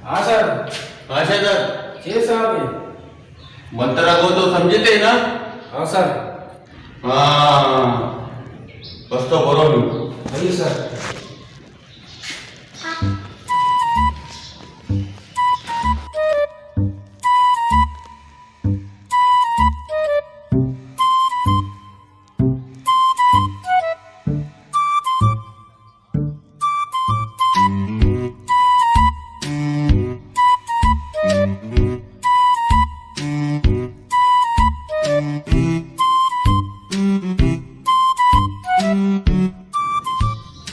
ہاں سر۔ ہاں شہزاد۔ چے صاحب ہے؟ من ترا گو تو سمجھتے نا؟ ہاں سر۔ ہاں، بس تو برو نو۔ ہاں سر۔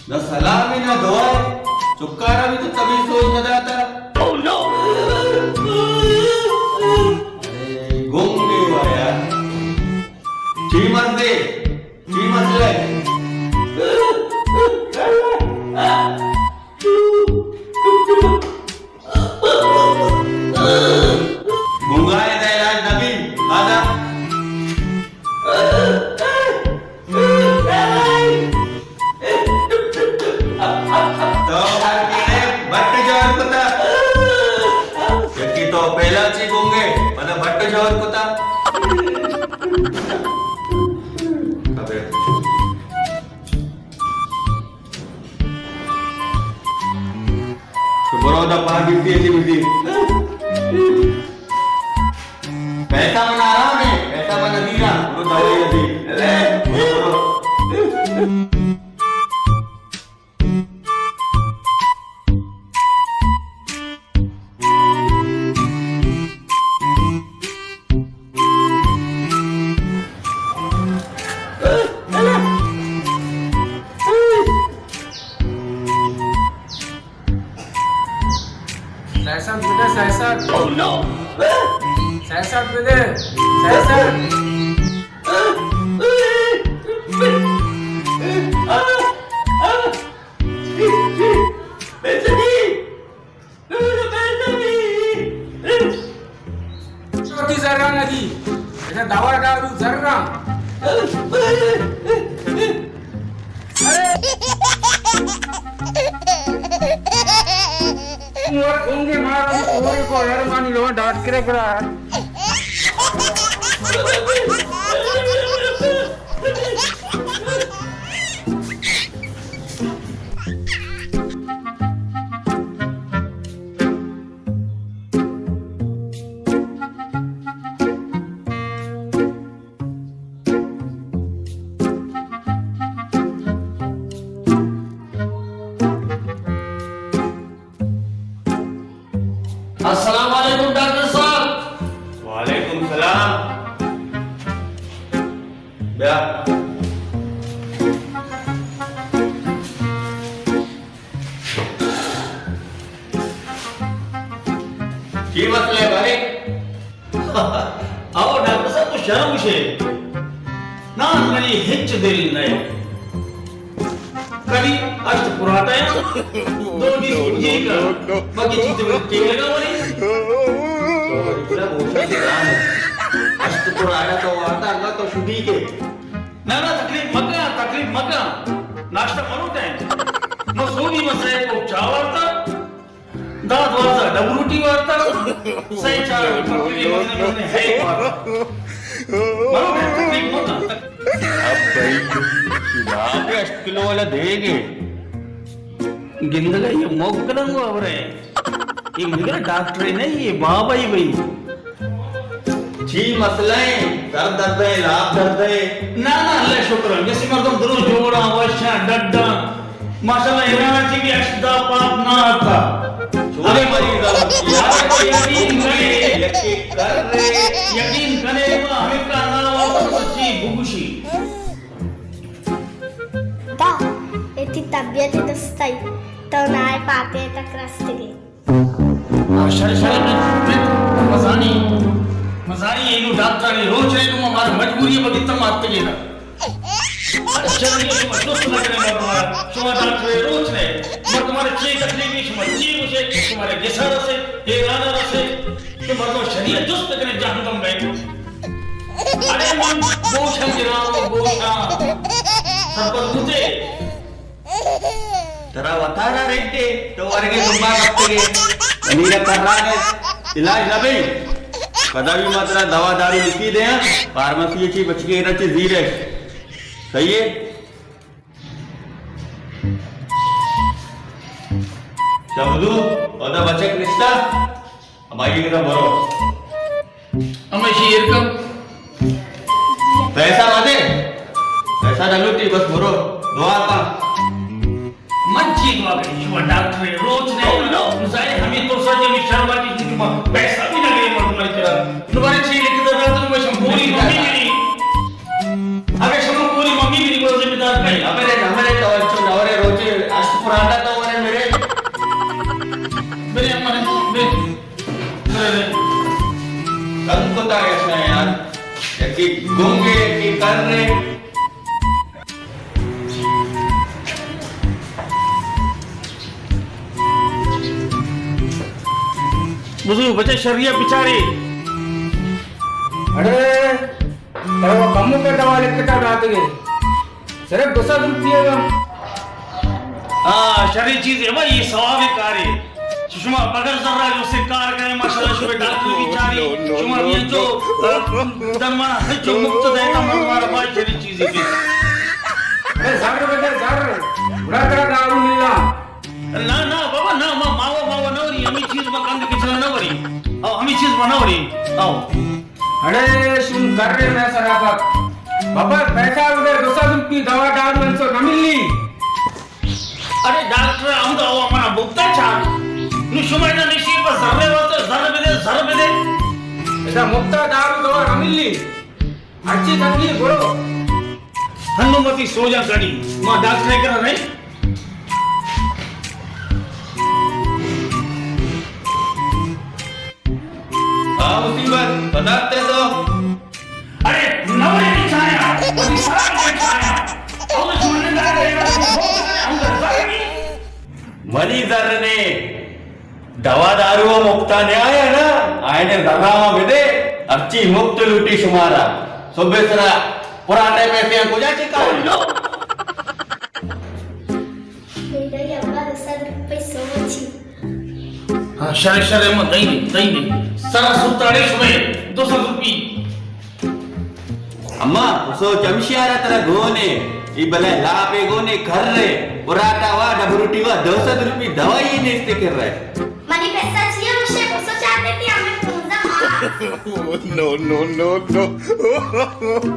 نہ سلام نہ دعا، چکارا بھی تو تبھی سوچ نہ داتا۔ ارے گنگے ہوا یار، چی مردے؟ چی مسئلہ ہے؟ گنگا ءِ علاج نہ بی، آدا۔ تو ہر کیڑے بٹ جوڑ کتا۔ یکی تو پہلا چی گنگے، پدا بٹ جوڑ کتا۔ ابے۔ تو برو دا پاگی تیجی مجھے۔ پیسہ من آرام ہے، پیسہ من ندی نا، برو دوائی ندی۔ برو، برو۔ سیاست بدے، سیاست۔ سیاست بدے، سیاست۔ چوٹی زراں ندی، اچھا دوا دارو زراں۔ ارے! اور گونگے مارا، اور کو یار مانی لو ڈاکٹر کرا۔ السلام علیکم ڈاکٹر صاحب۔ وعلیکم السلام۔ بیا۔ چی مسئلہ ہے بھائی؟ او ڈاکٹر صاحب، تو شر گوشے۔ نا، منی ہچ دل نئے۔ کدی اشت پراٹا ہے، دو دیس پوجی کا، باقی چیز میں تیل لگا ہوئی۔ تو اتنا بوشا سے کام ہے۔ اشت پراٹا تو آتا، اللہ تو شدی کے۔ نا، نا، تکلیف مکا، تکلیف مکا۔ ناشتہ مروتا ہے۔ مسوبی مسئلے کو چاورتا۔ داد وارتا، ڈبروٹی وارتا، سئے چار پکوڑی مزنے مزنے ہے وارتا۔ مرو بے تکلیف مت۔ اب بھائی، جناب، اشت کلو والا دے گے۔ گندگا یہ موک کننگو ابرے۔ یہ مجھے ڈاکٹر نہیں، یہ بابا ہی بھائی۔ چی مسئلہ ہے؟ سر درد ہے، لاپ درد ہے؟ نا، نا، اللہ شکر ہے۔ جیسے مردم درو جوڑا، وشا، ڈڈا۔ ماشاءاللہ، ایران چی بھی اشدا پاپ نہ آتا۔ چوڑے مریض آتا۔ یقین کرے، یقین کرے، یقین کرے، ہمیں کا نام آتا تو چی بگوشی۔ دا، اتی طبیعت دستائی، تو نائے پاتے تک رستگی۔ آ، شر، شر، مزانی، مزانی اینو ڈاکٹرانی روچ ہے، نو ہمارا مجبوری ہے، بگی تم آتے گے نا۔ شر، یہ شما دوست نہ کرے مردمارا، شما ڈاکٹر روچ نے، مردمارا چی تکلیفی، شما چی گوشے، شمارے گسا رسے، ایرانا رسے، کہ مردم شریعت جست کرے جہنم میں۔ ارے من گوشاں گراں و گوشاں۔ سرپد بوتے۔ ترا وتارا رڈے، تو ورگے دنبا کپتگے۔ منی را کرانے علاج نہ بی۔ پدا بھی ما ترا دوا دارو لکھی دے ہاں، فارمیسی چی بچکے را چی زیرے۔ صحیح ہے؟ شمدو، اودا بچک نشتا؟ ہمائی گدا برو۔ ہمیشی ایر کن۔ پیسہ مدے۔ پیسہ نہ لوٹی، بس برو۔ دعا کن۔ من چی دعا کری؟ شما ڈاکٹر روچ نے۔ نو، نو۔ ظاہر ہمیں تو سجے میں شرما کی شما پیسہ بھی نہ گئے مردم کرا۔ دوبارہ چی لکھ دے رات میں شم پوری ممی گری۔ اگر شما پوری ممی گری کو ذمہ دار نہیں۔ ہمیں، ہمیں تو اچھو نورے روچے اشت پرانا تو ورے میرے۔ میرے امر، میرے۔ کم کتا ایسا یار، یکی گنگے، یکی کر رہے۔ بزو بچے شریعہ بچاری۔ اڑے، تو کمو کے دوا لکھتا رات گئے۔ صرف دو سد روپیہ گا۔ ہاں، شریں چیز ہے بھائی، یہ ثواب کار ہے۔ شما بغیر ذرہ جو سے کار کرے، ماشاءاللہ، شما ڈاکٹر بیچاری، شما بھی تو، درمان جو مفت دیتا، ہمارا بھائی شریں چیز ہے۔ اے زر بدے زر، بڑا ترا دارو ملنا۔ نہ، نہ، بابا، نہ، ما، ماوا، ماوا نہ وری، ہمیں چیز ما کند کچھ نہ وری۔ او، ہمیں چیز ما نہ وری۔ او۔ اڑے شوم کرے میں سرا پک۔ بابا پیسہ اڑے دو سد روپی دوا دارو انچو نہ ملی۔ اڑے ڈاکٹر ہم تو ہوا منا بکتا چار۔ نو شما ادا نشی پر زر واسطے زر بدے، زر بدے۔ ادا مفتا دارو دوا نہ ملی۔ اچھی تنگی برو۔ ہنو متی سوجا کڑی۔ ما ڈاکٹر کرا رہے۔ ہاں، مصیبت، پداتے تو۔ ارے، نورے نہیں چھایا، وتی سر نہیں چھایا۔ اور سننے لگا، ہم تو زر نہیں۔ منی زر نے، دوا دارو مفتا نے آیا نا، آئینے زراں بدے، ہرچی مفت لوٹی شمارا۔ صبح سرا پرانے پیسے ہیں، کجا چکا؟ میرے ابا دو سد روپے سوچی۔ ہاں، شرے، شرے، اما، دئی دے، دئی دے۔ سرا ستاڑے شمے، دو سد روپی۔ اما، سو چمشیارا ترا گونے، ای بلے لاپے گونے کر رہے، پراٹا وا، ڈبروٹی وا، دو سد روپی دوائی نیستے کر رہے۔ منی پیسہ چیئے مشے، پسو چاہتے تھے ہمیں پونزا ماہ۔ نو، نو، نو، نو۔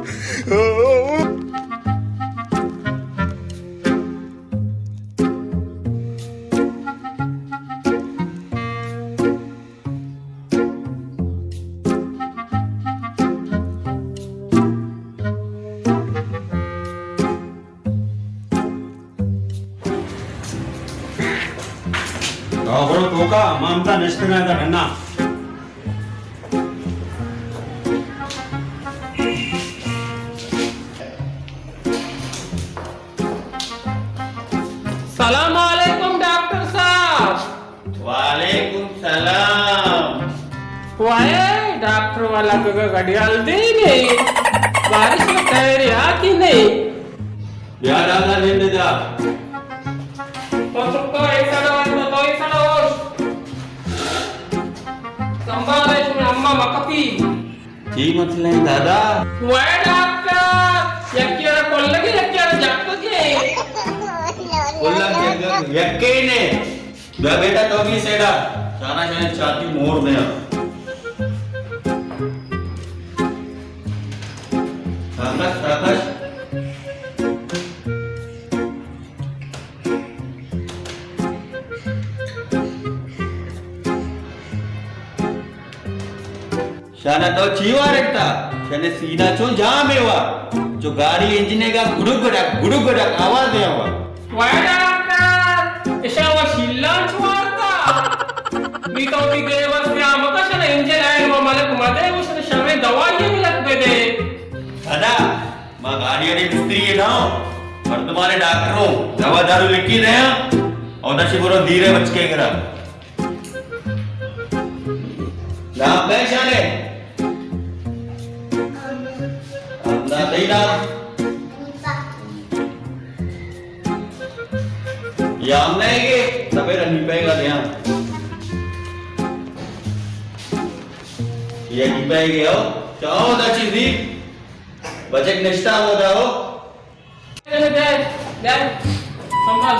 تو برو توکا، ما ہمدا نشتگاں ادا ڈنا۔ سلام علیکم ڈاکٹر صاحب۔ وعلیکم سلام۔ وائے ڈاکٹر والا گگا گڈیال دے نے، بارش میں ٹائر یا کی نہیں؟ بیا دادا، نندے دا۔ تو چپ کر، ایسا نہ ہوش، تو ایسا نہ ہوش۔ سنبھال، اس میں اماں مکپی۔ چی مسئلہ ہے دادا؟ وائے ڈاکٹر، یکی ارا کلگے، یکی ارا جکگے۔ کلگ جکگ یکے نے۔ بیا بیٹا تو بھی سیڈا، شانا شانا چھاتی موڑ دیا۔ سرکش، سرکش۔ شانا تو چی وارتا؟ شانے سینا چون جام ہے وا۔ جو گاڑی انجنے گا گڑو گڑک، گڑو گڑک آواز ہے وا۔ وای ڈاکٹر، اشا وا شیلان چوارتا۔ نی تو تی دے واسطے آمکا شانا انجن آئل و ملک مدے، وشن شرے دوائی ملک بدے۔ ادا، ما گاڑی اڑے مستری ہے نا، مردمانے ڈاکٹروں، دوا دارو لکھی دیا، اور نشی برو دیرے بچ کے کرا۔ نام کئے شانے؟ ہمدا، تئی نام؟ یا ہم نہیں گے، تبے رنی پہ گا دیاں۔ یکی پہ گیا ہو، چاہو دا چیزی، بچک نشتا ہو دا ہو۔ بیا، بیا، سنبھال۔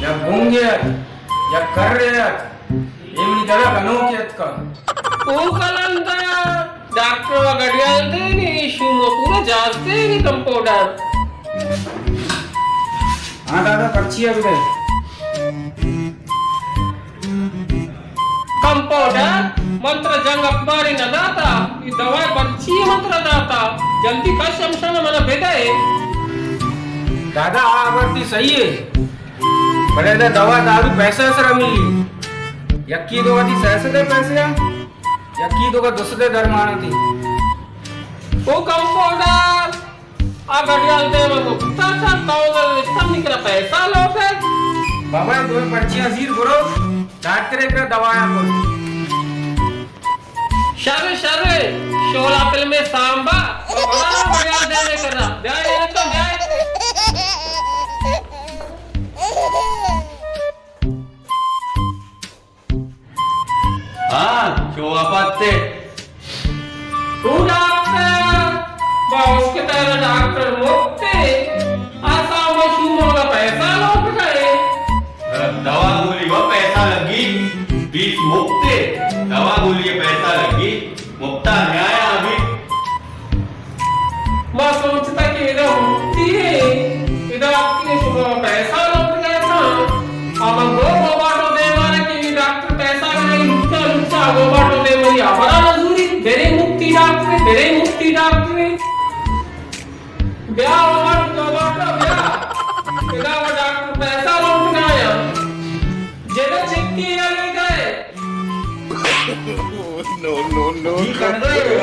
یک گنگے ات، یک کرے ات، اے منی دل ء گنوکے اتکا۔ او کلندر، ڈاکٹر و گڑیال دے نی، شوم و پورا جاز دے نی کمپاؤڈر۔ ہاں دادا، پرچی ء بدے۔ کمپاؤڈر، من ترا جنگ اخبارے نہ داتا، اے دوا پرچی من ترا داتا، جلدی کش ہمشان منا بدئے۔ دادا، آ ہبر تئی سہی اے، بلے ادا دوا دارو پیسہ سرا ملی، یکی دو وتی سیسدے پیسے آ، یکی دو کا دسدے درمان تی۔ او کمپاؤڈر، آ گڑیال دیم ء گپتا چا تو نشتم نی کرا پیسہ لوٹے۔ بابا، دوئیں پرچیاں زیر برو، ڈاکٹرے کرا دوایاں کن۔ شر شر، شولا فلم سامبا، بابا گڑیال دیم ء کرا۔ بیا اے تو بیا۔ ہاں، چو آپاتے۔ تو ڈاکٹر، باوش کے تیرا ڈاکٹر مفتے، آسا مشہور ہوگا پیسہ لوٹ گئے۔ دوا گولی وہ پیسہ لگی، بیس مفتے، دوا گولی پیسہ لگی، مفتا نیایا ابھی۔ ما سوچتا کہ ادا مفتی ہے، ادا آتی ہے، شما پیسہ لوٹ گئے تھا۔ اما گو گو باٹو دے مارے کہ ڈاکٹر پیسہ نہیں، لوٹا لوٹا گو باٹو دے مری، ابرا نزوری، میرے مفتی ڈاکٹر، میرے مفتی ڈاکٹر۔ بیا عمر، گو باٹو بیا۔ ادا وہ ڈاکٹر پیسہ لوٹ گیا۔ جگہ چکی ہے لے گئے۔ نو، نو، نو، جی، نو۔ کٹ گئے۔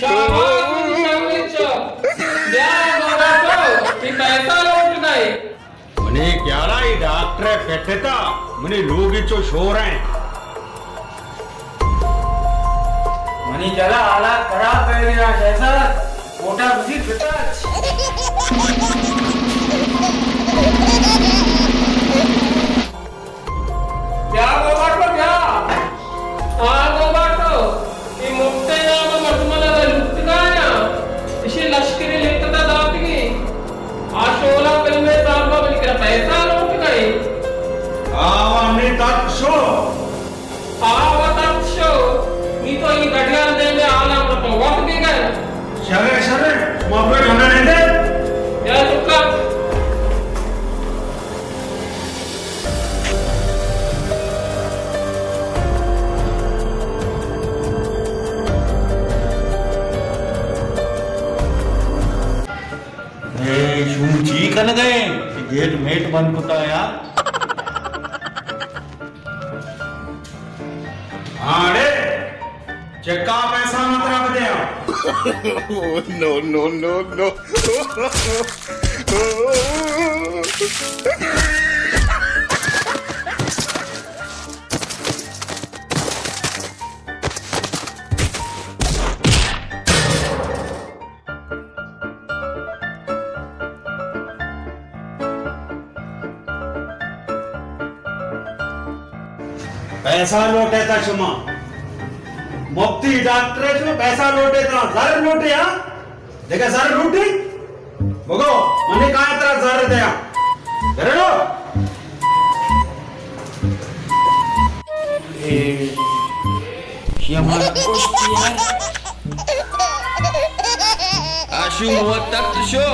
شاباش، شاباش، شاباش۔ بیا بابا تو، یہ پیسہ لوٹ گئے۔ منی خیالا یہ ڈاکٹر پٹتا، منی لوگی چو شور ہیں۔ منی جلا حالات خراب ہے میرا جیسا، کوٹا مزید بتاچ۔ بیا گو باٹو، بیا۔ آ گو باٹو، اے مفتے نام مردمان را لوٹگایا۔ اشی لشکری لکھتا داتگی۔ آ شولا فلم سامبا بلی کرا پیسہ لوٹ گئے۔ آ ہمیں تک شو۔ آ وت ات شو، نی تو ای گڈیال دیم ء حالا من تو وت بیگر۔ شرے، شرے، شما کوئی ڈھنگا نہیں دے۔ یا چکا۔ اے شوم چی کن گئے؟ گیٹ میٹ بند کتا یا؟ ہاں، اڑے، چکا پیسہ مت رکھ دیا۔ نو، نو، نو، نو۔ پیسہ لوٹے تا شما؟ مفتی ڈاکٹر ہے، شما پیسہ لوٹے تا، زر لوٹے، ہاں؟ دیکھا زر لوٹی؟ بگو، منی کہاں ترا زر دیا؟ گھر لو۔ اے، یہ ہمارا دوست ہے۔ آ شوم وت ات شو۔